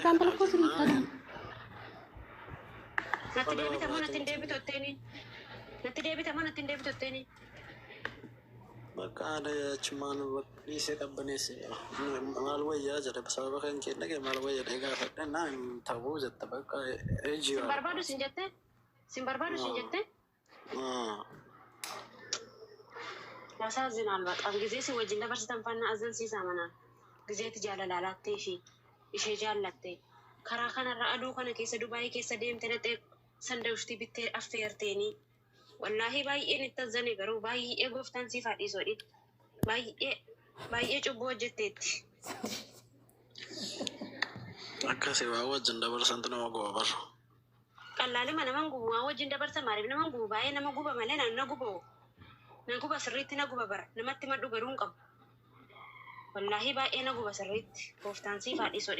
ከአንተ እኮ ስንት Natti deebita moo natti hin deebitu jetteeni? Natti deebita moo natti hin deebitu jetteeni? Bakka achumaan dhiisee qabbaneesse maal wayyaa jedhe, sababa kan kee dhage maal wayya dhee gaafadhe naan hin ta'uu jette, bakka ejii. Sin barbaadu sin jette? Sin barbaadu sin jette? ያሳዝናል በጣም። ጊዜ si wajjin dabarsitan faana azansiisaa manaan gizeeti jaalala laattee fi ishee jaallatte karaa kanarra aduu kana keessa Dubaayii keessa deemte dhaqxee sandawishtii bittee affeerteenii, wallaahi baay'een itti azzane. Garuu baay'ee gooftaan siif haa dhiisu. Baay'ee baay'ee cubbuu hojjetteetti. Akkasii waan wajjin dabarsantu nama guba bara. Qallaalima naman gubu. Waan wajjin dabarsa maaliif naman gubu? Baay'ee nama guba malee na guba, na guba, sirriitti na guba bara. Namatti madhu garuu hin qabu. Wallaahi baay'ee na guba sirriitti. Gooftaan siif haa dhiisu.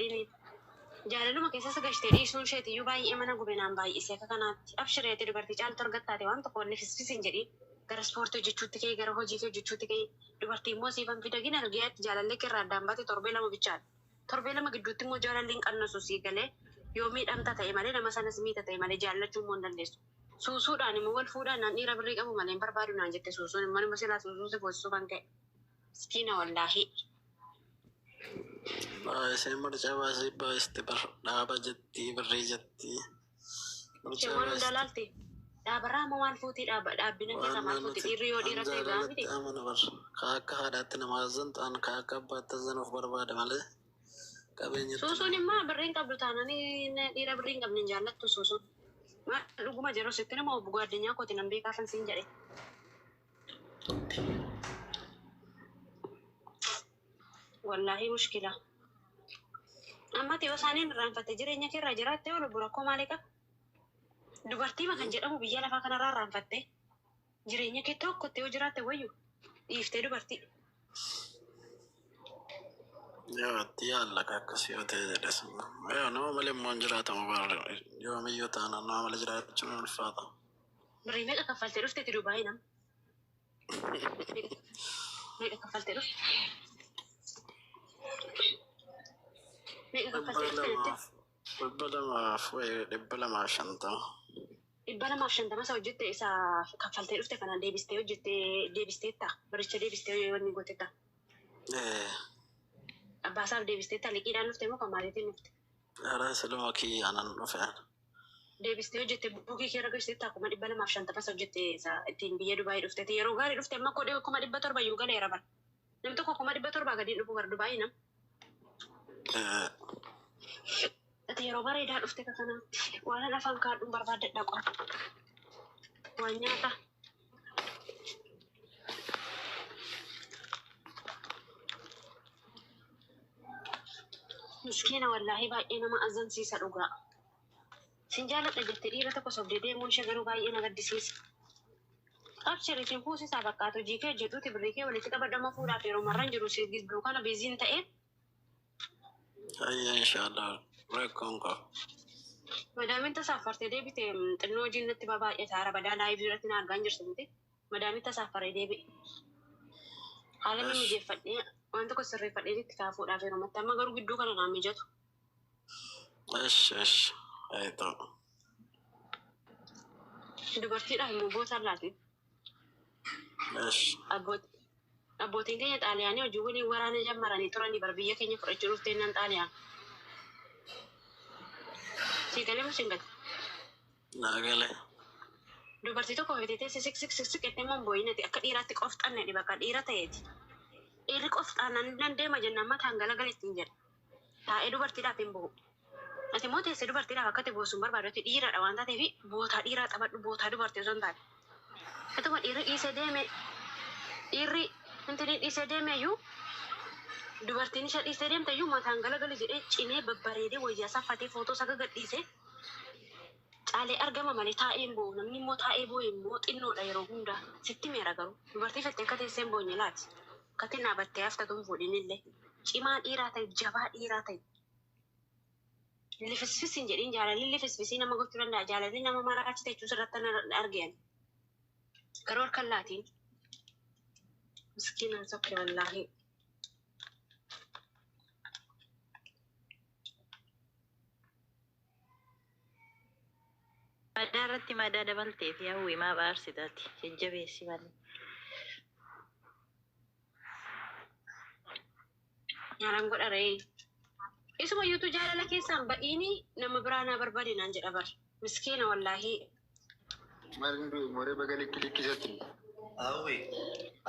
Jaalaluma keessas gashtee dhiisuun isheetiyyuu baay'ee mana gube naan baay'ise akka kanaatti. Abshireeti, dubartii caaltu argattaate. Waan tokko wanni fisfis hin jedhiin. Gara ispoortii hojjechuutti ka'e, gara hojii kee hojjechuutti ka'e. Dubartii immoo siifan fida gina argeetti jaalallee keerraa addaan baate torbee 2 bichaadha. Torbee 2 gidduutti immoo jaalalli hin qannasu sii galee. Yoo miidhamta ta'e malee, nama sanas miita ta'e malee, jaallachuu immoo hin dandeessu. Suusuudhaan immoo wal fuudhaan naan dhiira birrii qabu malee hin barbaadu naan jette. Suusuun immoo nama silaa suusuu si foosisuu kan ka'e. Miskiina wallaahi. Baay'isee marcaa baasee baay'iste bar, dhaaba jetti, birrii jetti. Ishee waan hundaa laalti. Dhaabarraa ammoo maal fuutii? Dhaaba dhaabbina keessaa maal fuutii? Dhiirri yoo dhiira ta'e gahaa miti. Jaalalatti amana bar. Ka akka haadhaatti nama azantu an ka akka abbaatti azanuuf barbaada malee qabeenyatti. Suusuun immoo birrii hin qabdu taananii dhiira birrii hin qabne hin jaallattu suusuun. Maal dhuguma jedhu sitti nama obbo Gaaddinyaa kooti nan beekaa siin jedhe. Wallaahi mushkila. Amma yoo isaaniin irraanfatte jireenya kee irraa jiraatte yoo lubbu rakkoo maalii qaba? Dubartii kan jedhamu biyya lafaa kanarraa irraanfatte jireenya kee tokkotti yoo jiraatte wayyu dhiiftee dubartii. Yoo itti yaalla akkasii yoo ta'e jedhes. Yoo nama malee immoo hin jiraatamu bara, yoomiyyuu taanaan nama malee jiraachuun hin ulfaata. Birrii meeqa kaffaltee dhufteeti Dubaayii nama? Meeqa kaffaltee dhufte? Meeqa dhibba kaffaltee dhufte jettee? Lamaaf 200 wayi, 250. 250 isa hojjette, isa kaffaltee dhufte kana deebistee hojjettee deebisteetta. Baricha deebistee wanni gootetta. Ee. Abbaasaaf deebisteetta. Liqiidhaan dhufte moo kan maaliitiin dhufte? Ara siluma kiyyaanan dhufe. Deebistee hojjette, buukii kee irra galchiteetta. 250,000 isa hojjette, isa ittiin biyya Dubaayii dhufte. Yeroo gaarii dhufte. Amma kodhee 700,000 iyyuu galeera bara. Namni tokko 700,000 gadiin dhufu bara Dubaayii nam. Ee. Ati yeroo bareedaa dhufte ka kanaatti waan afaan kaadhuun barbaadadha qofa. Waan nyaata. Miskiina wallaahi baay'ee nama azansiisa dhugaa. Sin jaaladha jettee dhiira tokko sobdee deemuun ishee garuu baay'ee na gaddisiisa. Abshiriitiin fuusisaa bakkaatu hojii kee hojjetuuti birrii kee walitti qabadhama fuudhaaf yeroo marran jiru si gidduu kana biiziin ta'e. Ayya, inshaallah, rakkoon qabu. Madaamin tasaafartee deebite. Xinnoo hojiin natti babaay'ata. Hara badaa live irratti na argaa hin jirtu miti. Madaamin tasaafaree deebi'e. Haala inni Esh. mijeeffadhee waan tokko sirreeffadhee itti kaafuudhaaf yeroo matti amma garuu gidduu kana naa mijatu. Esh esh. Haa ta'u. Dubartiidhaaf immoo boosaan laati. Esh. Abbootiin keenya Xaaliyaanii hojii waliin waraana jammaranii turanii bar biyya keenya fudhachuu dhuftee naan Xaaliyaan. Sii galee moo siin galee? Naa galee. Dubartii tokko fitee teessee sik sik sik sik jettee immoo hin boo'inati, akka dhiiraatti qofxanne dhiba akka dhiira ta'eeti. Dhiirri qofxaanaan nan deema jennaan mataan galagala ittiin jedha. Taa'ee dubartiidhaaf hin bo'u. Ati immoo teessee dubartiidhaaf akka itti boossu hin barbaadu. Ati dhiiradha waan taateef bootaa dhiiraa taphadhu, bootaa dubartii osoo hin taane. Atuma dhiirri dhiisee deeme, dhiirri intini dhiisee deeme iyyuu, dubartiin isa dhiisee deemte iyyuu mataan galagali jedhee cimee babbareedee wayyaa saffatee footoo isaa gagadhiisee caalee argama malee taa'ee hin bo'u. Namni immoo taa'ee bo'e immoo xinnoodha yeroo hundaa. Sitti meera garuu dubartii fettee akka teessee hin boonye laati. Akkatti dhaabattee haftatu hin fuudhin illee. Cimaa dhiiraa ta'e, jabaa dhiiraa ta'e. Lifisfis hin jedhin. Jaalalli lifisfisii nama gochuu danda'a. Jaalalli nama maraachi jechuu sirratti argeen. Garuu harka hin laatiin. Miskiina sokke wallaahi. Madaa irratti madaa dabaltee fi Hawwii maa baarsitaati? Jajjabeessi malee. Nyaalaan godha ree. Isuma iyyuutu jaalala keessaan ba'iini nama biraa naa barbaade naan jedha bar. Miskiina wallaahi. Maal du'e moree baga likki likkisatti. Hawwi,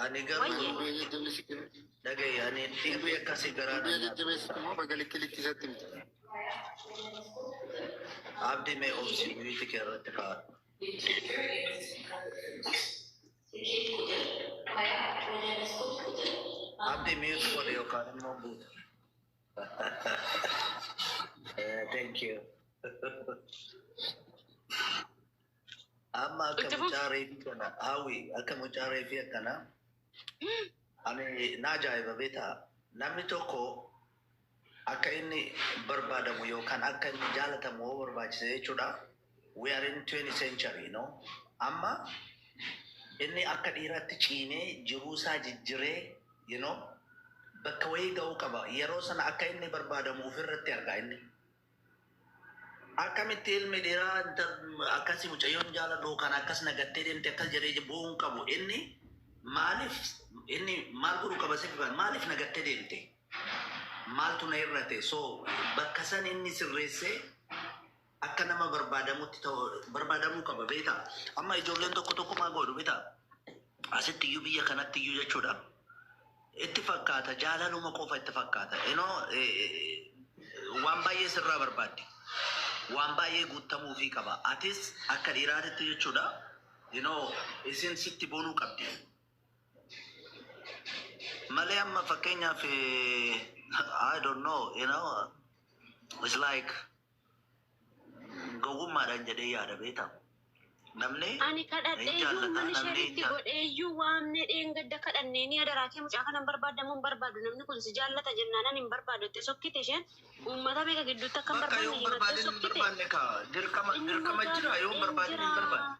ani garuu Wayye. Du'e jajjabeessitu. Dhagaye, ani dhibee akkasii garaa Du'e na nyaata. jajjabeessitu moo baga likki likkisatti miti. Abdii, mee obsi, mute kee irratti kaa'adhu. Abdii, mute godhe yookaan immoo buuta. Thank you. Amma akka Itti fufi. mucaa reefii kana, Hawwi, akka mucaa reefii akkana ani na ajaa'iba beekaa. Namni tokko akka inni barbaadamu yookaan akka inni jaalatamu yoo barbaachise jechuudha. We are in 20th century, no? Amma inni akka dhiiraatti ciimee jiruu isaa jijjiree bakka wayii ga'uu qaba. Yeroo sana akka inni barbaadamu ofirratti argaa inni. Akkamitti ilmi dhiiraa akkasii mucayyoon jaaladhu kan akkas nagattee deemte akkas jedhee bu'uu hin qabu. Inni maaliif, inni maal godhuu qaba siif, maaliif nagattee deemte? Maaltu na hir'ate? So bakka san inni sirreessee akka nama barbaadamutti ta'u barbaadamuu qaba beektaa. Amma ijoolleen tokko tokko maal godhu beektaa? Asitti iyyuu, biyya kanatti iyyuu jechuudha. Itti fakkaata, jaalaluma qofa itti fakkaata. Waan baay'ee sirraa barbaaddi. Waan baay'ee guutamuufii qaba. Atis akka dhiiraatitti jechuudha. Isin sitti boonuu qabdi. Malee amma fakkeenyaaf, I don't know, it's like gowwummaadhaan jedhee yaada beektaa. Namni Ani hin kadhadheeyyuu jaallata, mana namni hin shariitti jaallata. godheeyyuu waamne dheengadda kadhannee ni adaraa kee mucaa kana hin barbaadamu, hin barbaadu, namni kun si jaallata jennaan ani hin barbaadu itti sokkite. Isheen uummata meeqa gidduutti akka hin Bakka yoo barbaanne hin himattee barbaadin hin sokkite. barbaanne kaa dirqama Inni hin dirqama barbaadu jira, yoo hin hin barbaadin jira. hin barbaanne.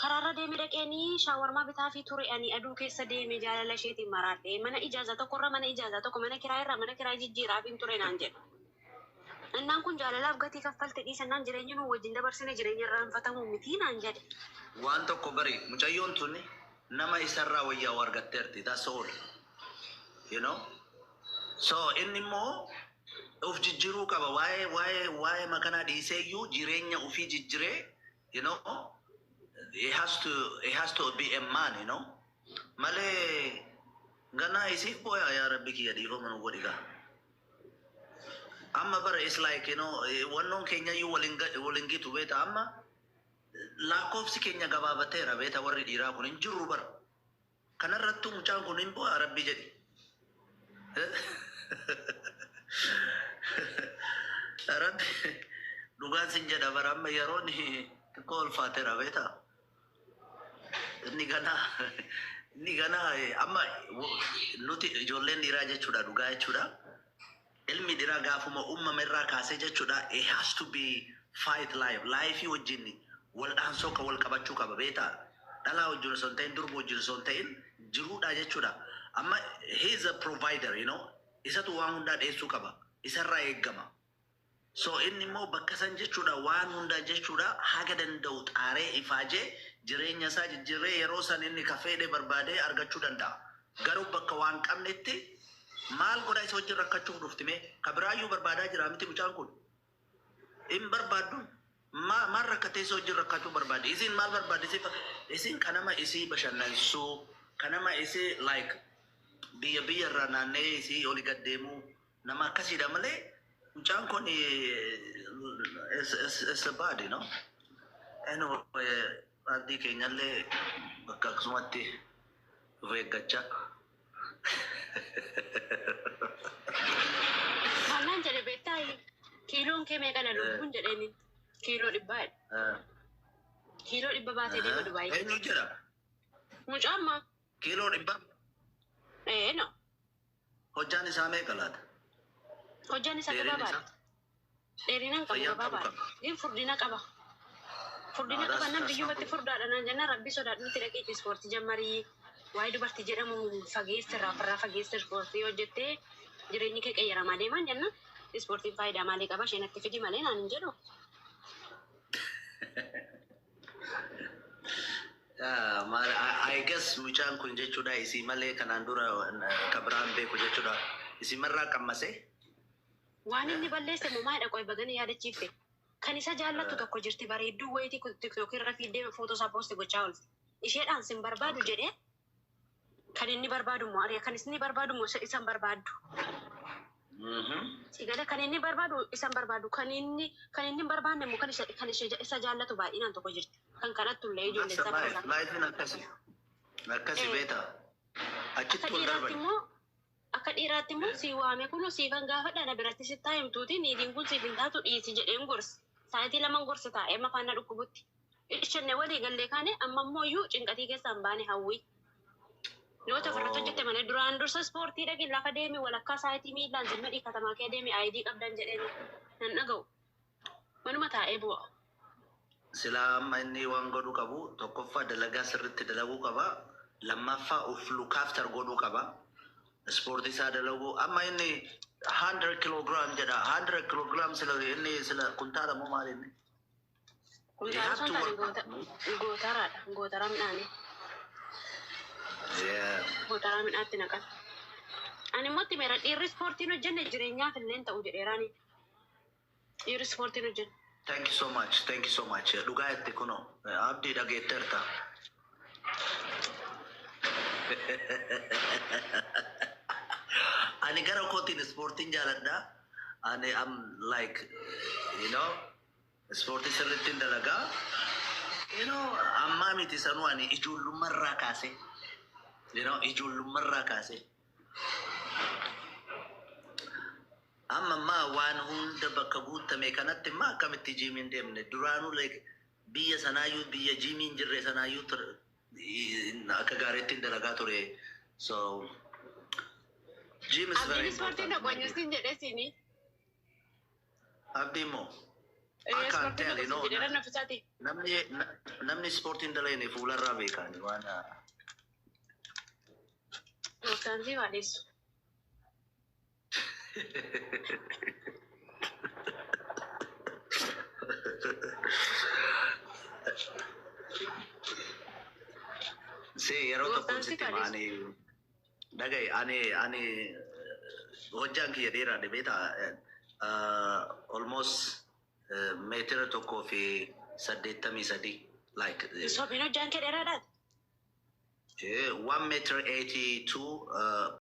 Karaarra deeme dhaqeenii shaawarmaa bitaa fi ture. Ani aduu keessa deeme jaalala isheetiin maraadhe. Mana ijaazaa tokkorra mana ijaazaa tokko, mana kiraa irraa mana kiraa jijjiiraaf hin ture naan jedha. Innaan kun jaalalaaf gatii kaffalte dhiisannaan jireenya nu wajjin dabarsine jireenya irraanfatamuu miti naan jedhe. Waan tokko bari, mucayyoon tun nama isarraa wayyaa argatteerti. That's all. So inni immoo of jijjiiruu qaba. Waa'ee makanaa dhiisee iyyuu jireenya ofii jijjiiree, he has to be a man. Malee ganaa isiif booyaa, yaa rabbi kiyya dhiifama nu godhi gaa. Amma bara is like wannoon keenya iyyuu waliin gitu beeta. Amma lakkoofsi keenya gabaabateera beeta, warri dhiiraa kun hin jirru bara. Kanarrattuu mucaan kun hin boo'a, rabbi jedhi. Rabbi dhugaan sin jedha bara, amma yeroon xiqqoo ulfaateera beeta. Inni ganaa amma nuti ijoolleen dhiiraa jechuudha, dhugaa jechuudha. Ilmi dhiiraa gaafuma uumame irraa kaasee jechuudha, it has to be fight life. Life wajjin wal dhaansoo ka wal qabachuu qaba beeta. Dhalaa wajjin osoo hin ta'in, durba wajjin osoo hin ta'in, jiruudha jechuudha. Amma he is a provider. Isatu waan hundaa dhiyeessuu qaba. Isarraa eeggama. So inni immoo bakka san jechuudha, waan hundaa jechuudha, haga danda'u xaaree ifaajee jireenya isaa jijjiirree yeroo san inni ka fedhe barbaadee argachuu danda'a. Garuu bakka waan qabnetti maal godhaa isa wajjin rakkachuuf dhufti mee? Ka biraayyuu barbaadaa jira miti mucaan kun. Hin barbaaddu. Maal rakkatee isa wajjin rakkachuu barbaadde? Isin maal barbaadde? Isin kanama isii bashannansiisuu, kanama isii like biyya biyya irraa naanna'ee isii oli gad deemuu, nama akkasiidha malee mucaan kun is a bad. Anyway, ardii keenyallee bakka akkasumatti of eeggachaa. Maallaan jedhe beektaa, kiiloon kee meeqadha lubbuun jedheeni, kiiloo 100 jedhe. Kiiloo 100 baatee deema Dubaayii. Eenyu jedha? Mucaan maa? Kiiloo 100? Ee, no. Hojjaan isaa meeqa laata? Hojjaan isaa Dheerinni gabaabaadha. isaa? Dheerina hin qabu, Fayyaan qabu gabaabaadha. qaba. Inni furdina qaba. Furdina qaba nan biyyumatti furdaadha naan jennaan, rabbii sodaadhutti dhaqeeti ispoortii jammarii, waa'ee dubartii jedhamu fageessi irraa, ofirraa fageessi, ispoortii hojjettee jireenyi kee qayyaramaa deemaan jennaan, ispoortiin faayidaa maalii qaba, isheen itti fidi malee naan hin jedhu. Maal, I guess mucaan kun jechuudha isii malee kanaan dura kabiraan beeku jechuudha. Isimarraa qammasee. Waan inni balleesse moo maal qoy bagana yaadachiifte. Kan isa jaallattu tokko jirti, bareedduu wayitii TikTok irra fiiddee footoo isaa post gochaa oolti. Isheedhaan sin barbaadu jedhee, kan inni barbaadu immoo ari'a, kan inni barbaadu immoo isa hin barbaaddu. Sigala kan inni barbaadu isa hin barbaadu, kan inni hin barbaanne immoo kan isa jaallatu baay'inaan tokko jirti. Kan kadhattu illee ijoolleen saba isaa. Lifeiin akkasi. Akkasi beeta. Achitti Akka ol dhiiraatti darban. immoo, akka dhiiraatti immoo si waame kun siifan gaafadha, na biratti sittaa himtuuti, niitiin kun siif hin taatu, dhiisi jedheen gorse. Sa'aatii 2 gorse taa'ee amma faana dhukkubutti. Ishenne walii gallee kaane, amma immoo iyyuu cinqatii keessaa hin baane hawwii. Yoo ofirratti hojjette malee, duraan dursa ispoortii dhaqi, lafa deemi, walakkaa sa'aatii miillaan zimma katamaa kee deemi, aayidii qabdan jedheen nan dhaga'u. Manuma taa'ee bu'a. Silaa amma inni waan godhuu qabu, tokkoffaa dalagaa sirriitti dalaguu qaba. Lammaffaa of look after godhuu qaba. Ispoortii isaa dalaguu. Amma inni 100 kilogram jedha. 100 kilogram sila inni sila kuntaala moo maal inni? Kuntaala osoo hin taane gootaraadha. Gootaraa midhaanii. Gootaraa midhaatti naqan. Ani immoo itti meera, dhiirri ispoortiin hojjenne jireenyaaf illee ta'u jedheeraani. Dhiirri ispoortiin hojjenne. Thank you so much. Thank you so much. Dhugaa itti kunoo abdii dhageetteerta. Ani gara kootiin ispoortiin jaaladha. Ani am like ispoortii sirriittiin dalagaa. Ammaa miti, sanuu ani ijoollummarraa kaasee. Ijoollummarraa kaasee. Amma ammaa waan hunda bakka guutame kanatti immoo akkamitti gymiin deemne? Duraanuu like biyya sanaayyuu, biyya gymiin jirre sanaayyuu akka gaariitti hin dalagaa ture. So gym is very Abdiin ispoortiin important. dhaqoonyus hin jedhee siini. Abdii immoo I can't tell, Ispoortiin jedhee naffisaati. namni ispoortiin dalagne fuularraa beekani waan Gooftaan si baadheessu. Si yeroo tokko Gooftaan si sitti hima, baadheessu. ani dhagaye, ani hojjaan kiyya dheeraadha beektaa, almost meetira 1.83 like Sobiin hojjaan kee dheeraadhaati. 1 meter 82.